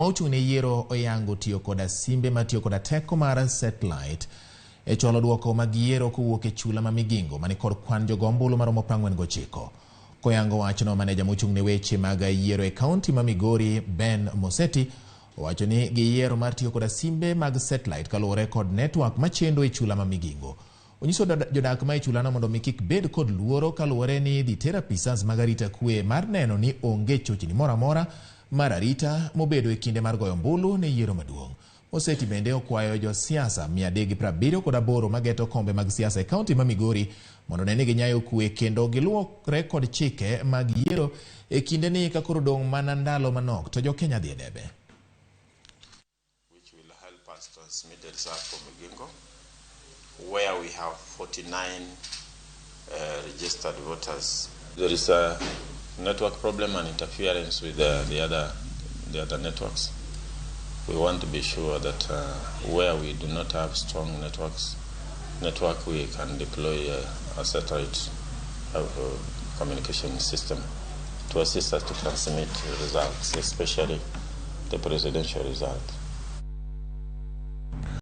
Ochung' ne yiero oyango tiyo koda simbe matiyo koda teko mar satellite e chwalo duoko mag yiero kowuok e chula ma Migingo mani kod kwan jogo ombulu maromo 49. Koyango wachno, maneja mochung' ne weche mag yiero e kaunti ma Migori, Ben Moseti, owacho ni giyiero mar tiyo koda simbe mag satellite kaluwore kod network machendo e chula ma Migingo. Onyiso jodak ma e chulano mondo mi kik bed kod luoro kaluwore ni idhi ter apisas mag arita kwe mar neno ni onge chochni moro amora mar arita mobedo e kinde mar goyo ombulu ne yiero maduong'. Moseti bende okwayo josiasa 378 mageto kombe mag siasa e kaunti ma Migori mondo one ni ginyayo kwe kendo giluwore kod chike mag yiero e kinde ni ka koro dong' mana ndalo manok to jo-Kenya dhi e debe. Which will help us transmit the result for Migingo, where we have 49 registered voters. There is a network problem and interference with the other networks. We want to be sure that where we do not have strong network, we can deploy a satellite communication system to assist us to transmit results, especially the presidential result.